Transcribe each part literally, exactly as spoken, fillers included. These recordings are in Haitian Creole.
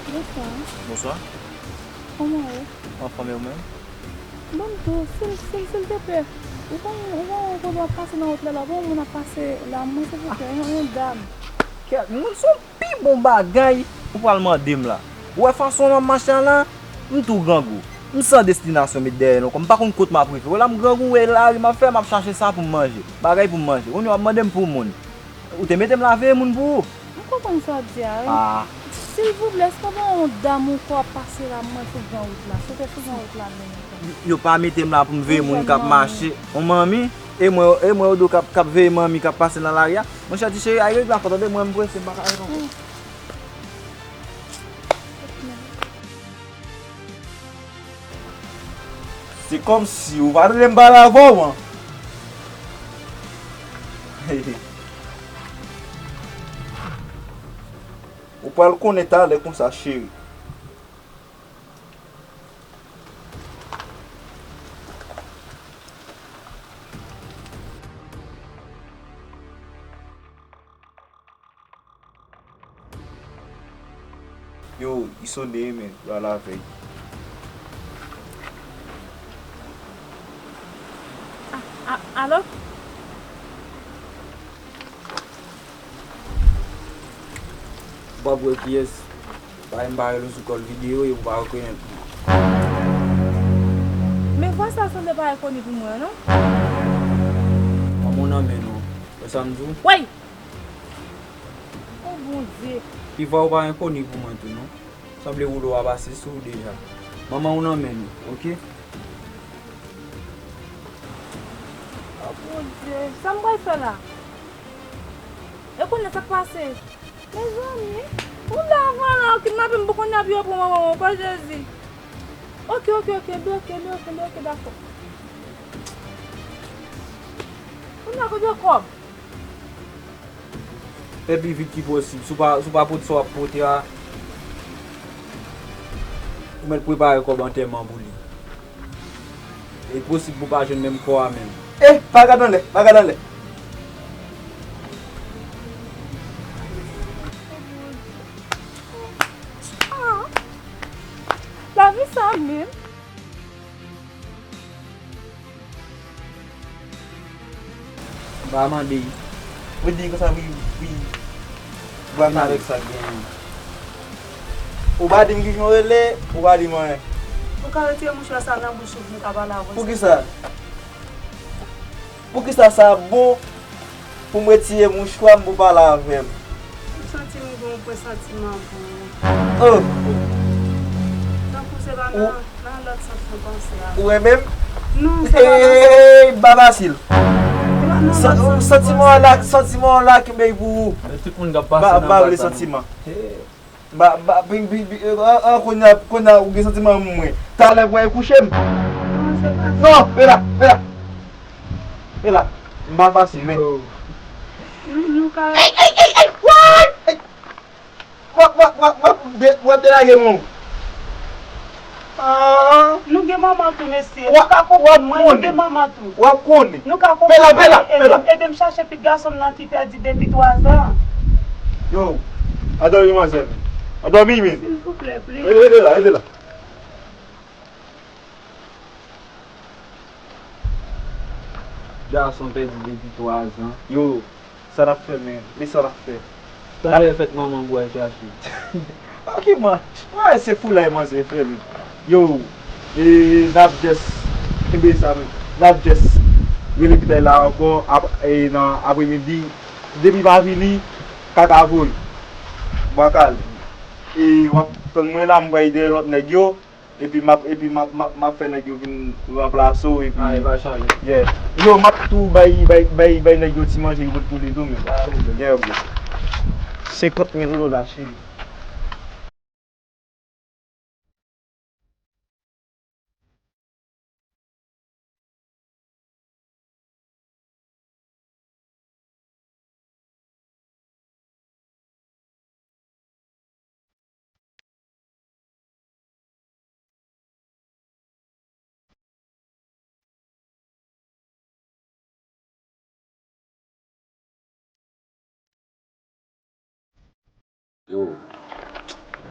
Bonswa. Bonswa. Kòman w ye? Anfòm, e ou menm? Ban m di w, sil, sil, silteplè. Ou pa, ou pa wè kote w ap pase nan wout la la, bon, moun ap pase la, mwen, silteplè, yon, yon dam. Kèt, moun, se yon pi bon bagay ou pral mande m la. Ou wè fason m ap mache an la? M tou grangou. M san destinasyon met dèyè nan kò m. M pa konn kote m ap rive. Wè la m grangou, e lari m ap fè, m ap chache sa pou m manje. Bagay pou m manje. Kounye a w ap mande m pou moun. Ou te mete m la veye moun pou ou. M konprann sa w ap di a, wi. Ah. Silvouplè, èske w pa wè yon dam ou kwè ap pase la, mwen sou gran wout la? Si w te sou gran wout la, menm. Yo pa mete m la pou m veye moun k ap mache. Yon manmi, e mwen, e mwen yo di w k ap, k ap veye manmi k ap pase nan lari a. Monchè, ti cheri, al regle afè w, tande, mwen m prese, m pa ka reponn. Hmm. Se kòmsi ou pa tande m pale avè w, an. Ou pral konnen talè konsa, cheri. Yo, li sone, men, yo al avè l. A, a, alo? Ou p ap wè kiyès. Paske m pa rele w sou kòl videyo e ou pa rekonèt mwen. Men vwa sa sanble pa enkonni pou mwen, non? Manman w nan men nou. Wè sa m di w? Wey! O Bondye! Pi vwa ou pa enkoni pou mwen tou, non. Sanble woulo a pase sou ou deja. Manman ou nan men nou, oke? O Bondye, sa m pral fè la? E kounye a sa k pase? Mezanmi, ou la avan la, ou kidnape m pou kounye a pou yo pran manman mwen ankò, Jezi. Oke, oke, oke, bloke, bloke, bloke, dakò. Kounye a kote kòb? Fè pi vit ki posib. Si w pa, si w pa pote sa w ap pote a, ou mèt prepare kòb antèman pou li. E posib pou w pa jwenn menm kò a menm. Eh, pa gad anlè, pa gad anlè. Ah, lavi sa menm. M pa mande. Ou di konsa wi, wi. Bwè m avèk sa k genyen. Ou pa di m kijan w rele, ou pa di m anyen. Ou ka retire mouchwa sa nan bouch ou pou m ka pale avè w. Poukisa? Poukisa sa bon pou m retire mouchwa m pou pale avè m? M santi m gen yon presantiman pou ou. Oh! Tankou se pa nan, nan lòt sans mwen panse a. Ou renmen m? Non, se pa nan sans. Hey, pa fasil. Se pa nan lòt sans mwen panse a. Santiman an la, santiman an la kenbe pou ou. Men tout moun k ap pase nan baz la. M pa vle santiman. Hey. Ba, ba, bi, bi, bi, eh, ah, ah, kounye a, kounye a, ou gen santiman pou mwen. Talè pou w al kouche m. Non, se pa sa. Non, e la, e la. E la. M pa fasil, men. Oh. Nou, nou ka. Ey, ey, ey, ey, what? Ey. W ap, w ap, w ap, w ap de-, w ap delage m. Ah. Nou gen manman tou, mesye. Ou ka konprann mwen, nou gen manman tou. W ap konnen. Nou ka konprann mwen, ede m, ede m chache pitit gason m nan ki pèdi depi twa zan. Yo, andòmi manzè. Andòmi, men. Silvouplè, please. Ede, ede la, ede la. Gason pèdi depi twa zan. Yo, sa n ap fè, men? Men sa n ap fè? Talè fèt manman pou al chache. Ok, man. Wè, se foulay manzè fè, men. Yo, e, n ap just kenbe sa, men. N ap just rele pitay la ankò, ap-, e, nan apremidi. Depi pa vini, kaka voye. Bwakale. E, w ap tann mwen la, m pral dèyè lòt nèg yo. Epi m ap, epi m ap, m ap, m ap fè nèg yo vin ranplase w, epi. Ah, e pa chanje. Yeah. Yo, m ap tou bay, bay, bay, bay nèg yo ti manje yo pot poule tou, men. Pa pwoblèm. Yeah, bro. Senkant mil dola, cheri. Yo,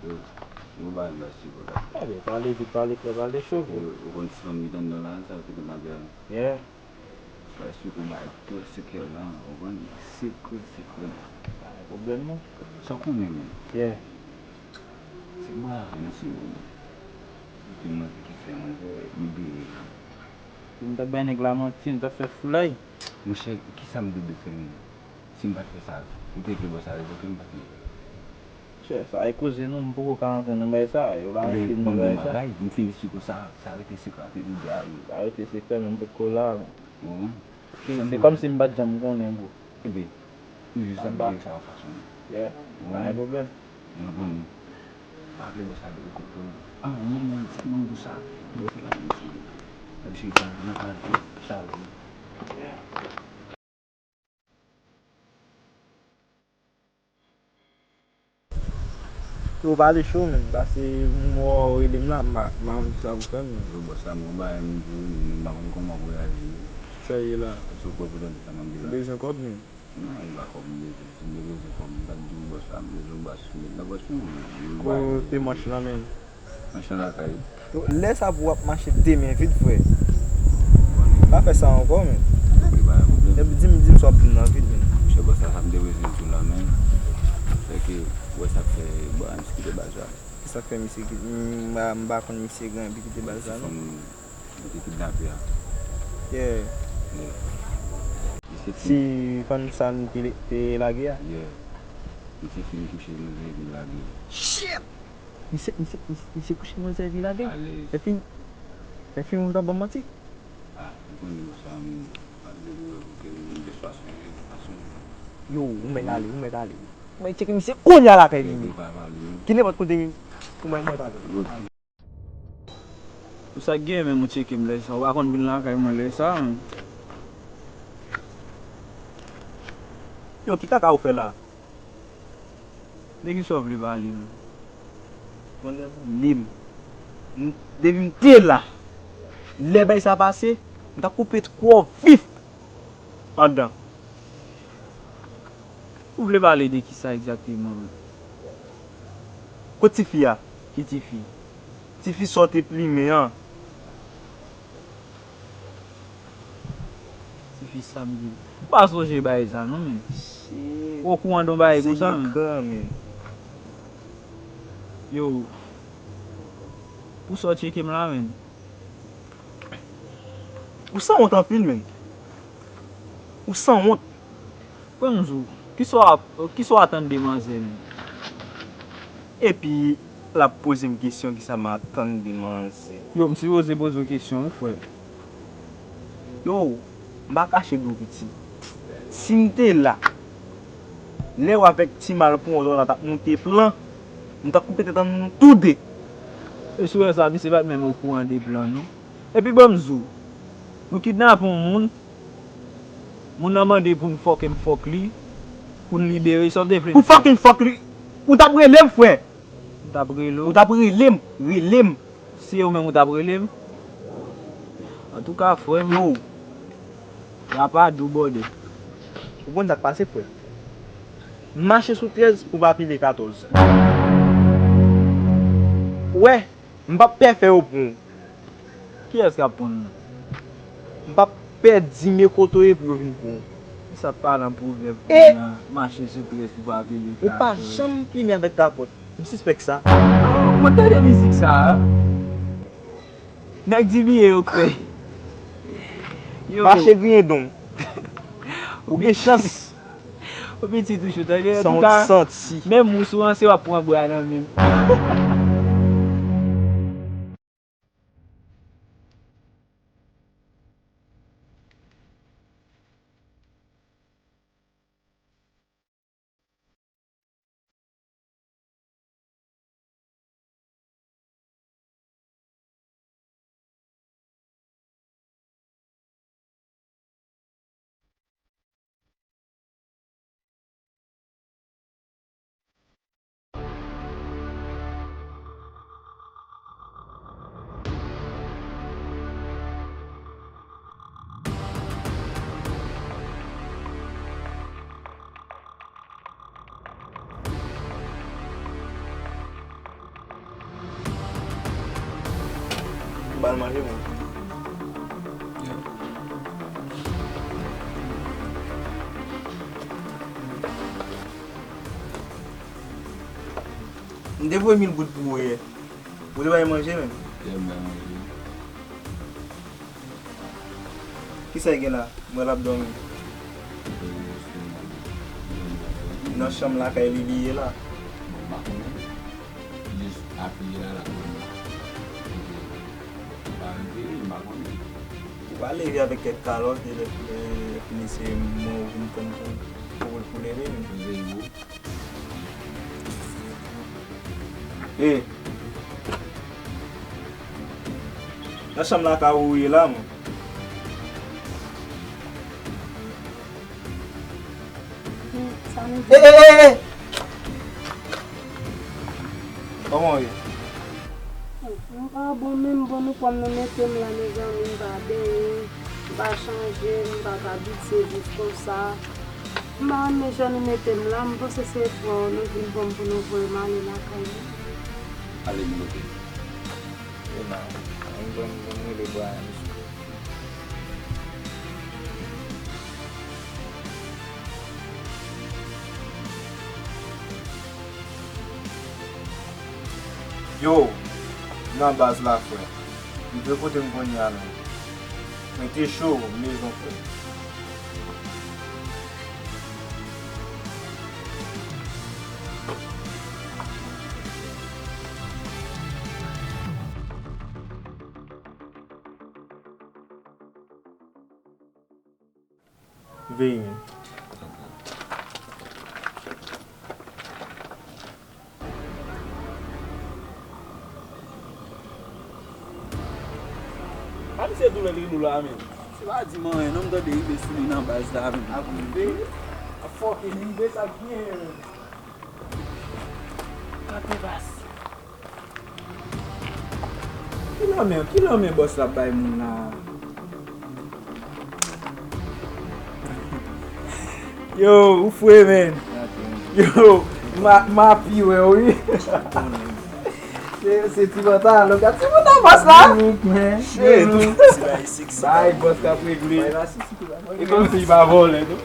Yo, yo ba m la, sipò la. Ebyen, pale vit, pale klè, pale cho. Yo, ou konn ti fanm ki t anndan la, sa yo te konn ap fè. Yeah. Bay sou konba ak tout sekrè la, ou konn, sekrè, sekrè. Pa gen pwoblèm non. Sa w konnen menm? Yeah. Se bwa a, mesye. Depi mwen ki fè mwen fè, m bliye. M t ap bay nèg la manti, m t ap fè foulay. Monchè, kisa m te dwe fè menm? Si m pa t fè sa, ou te vle bò sa rezoke m pa t vle. Chè, sa e koze nou, m poko ka rantre nan bagay sa, yo pa antre nan bagay sa. Bagay, m fin siko sa, sa rete sekrè ant nou de a wi. Sa rete sekrè, men m potko la. Ou konprann? Se kòmsi m pa t janm konnen, bro. Ebyen, nou jis ap bay sa yon fason. Yeah, pa gen pwoblèm. Mwen konnen. Pa vle bò sa de kote. Ah, non, non, non, non, sa. Bò sa la, mesye. Abisye sa, nan ka sa. Yo pale cho, menn. Pase m wè w rele m la, m pa, m pa konn kisa pou fè, menn. Yo, bòs la, m gon bagay m di w, m pa konn kòman pou reyaji. Sa ye la? Èske w prè pou tande sa m ap di la? Ou bezwen kòb, menn? Non, e pa kòb m bezwen. Si m te bezwen kòb, m t ap di w, bòs la, m bezwen bòs, m bezwen bòs, m bezwen bòs. Kote manch lan, menn? Machan lakay. Lè sa pou w ap mache de men vit, frè. Pa fè sa ankò, men. Ok, pa gen pwoblèm. Epi di m, di m sa w ap di m nan vit, men. Monchè, bòs la, sa m te bezwen di w la, men. Sèke, ou wè sa k fè, bon, misye kite baz la. Kisa k fè misye kite, m, m pa, m pa konn misye gen anvi kite baz la, non. Ti fanm li te kidnape a. Yeah. Yeah. Misye fin. Ti fanm sa n te, te lage a? Yeah. Misye fin kouche manzè epi lage. Shit! Misye, misye, misye, misye kouche manzè epi lage. Alèz. Epi, epi ou t ap ban m manti? Ah, ou konnen sa, m ap di w ke m gen fason, m gen fason. Yo, ou mèt ale, ou mèt ale. Ou mèt tcheke misye kounye a lakay li. Yo, pa pale, non. Ki nenpòt kote, ou mèt, ou mèt ale. Pou sa k gen, men ou tcheke m lè sa, ou pa konn vin lakay mwen lè sa, men. Yo, ki kaka ou fè la? De kisa w vle pale menm? Pandan m li m, m, depi m te la, lè bagay sa pase, m ta koupe kò w vif anndan. Ou vle pale de kisa egzakteman menm? Kot tifi a? Ki tifi? Tifi sa w te plimen an. Tifi sa m di. M pa sonje bagay sa non, men. Shit. Ou okouran de yon bagay konsa, men? Se ekran, men. Yo. Pou sa w tcheke m la, men. Ou sanwont anpil, men. Ou sanwont. Frè m di w, kisa w ap, kisa w atann de manzè menm? Epi, l ap poze m kesyon, kisa m atann de manzè? Yo, m sipoze poze w kesyon, wi, frè. Yo, m pa kache di w, pitit. Si m te la, lè w avèk Ti Mal pou yon zòn la t ap monte plan, m t ap koupe tèt an nou tou de. E si w wè sa, misye pa t menm okouran de plan, non. Epi, ban m di w, nou kidnape yon moun, moun nan mande pou n fucking fuck li, pou n libere, sa w te vle n fè? Pou fucking fuck li? Ou t ap rele m, frè? M t ap rele w. Ou t ap rele m, rele m. Se ou menm ou t ap rele m? Antouka, frè m, yo, la pa dou bòde. Ou konn sa k pase, frè? M mache sou trèz pou pa pile katòz. Wè, m p ap pè fè yo pran w. Kiyès k ap pran m nan? M p ap pè di men kote w ye pou yo vin pran w. Sa pale an pwovèb. E kounya, mache sou trèz pou pa pile katòz. Ou pa janm plimen avèk kapòt. M sispèk sa. Oh, mwen tande mizik sa a. Nèg di biyè yo kwè. Yo. Mache griyen don. Ou gen chans. Ou pitit ou cho, tande? Antouka, menm ou sou ranse, w ap pran bra nan men m. Al manje, bon. M te voye mil goud pou ou yè. Ou te bay manje menm? Yè, m bay manje. Kisa l gen la? M wè l ap dòmi. Nan chanm lakay li li ye la. Bon, m pa konnen. Jis apiye la, l ap dòmi. M pa vin veye, m pa konnen. Ou pa leve avèk kèk kalòt, e lè, e lè fini se mwen ou vin tann pou, pou, pou leve, men. Veye ou. E. Nan chanm la ka ou ye la, mwen. Hmm, sa nou di? E, e, e, e! Kòman w ye? M pa bon menm, bon, nou pran nou mete m la, mezanmi, m pa benyen, m pa chanje, m pa ka abitye viv konsa. M pa renmen jan nou mete m la, m panse se frè w nou vin pran m pou nou voye m ale lakay nou. Ale m mete. E nan, ann ban m, ban m rele Brian. Yo, nan baz la, frè. M dwe kote m kounye a menm. Mete cho, mezon, frè. Veye. Gade se doulè li nou la, men. Se pa di m anyen, non, m tande rive sou li nan baz la, men. Ap rive, ap fòke rive, sa k gen, men. Kanpe baz. Ki lanmen, ki lanmen bòs la ap bay moun la? Yo, ou fre, men. Yo, m a, m a pi wè, wi. Se, se ti pantalon, gad ti pantalon bòs la. Shit. Bay bòs k ap regle. E kòmsi li pa vòlè, non?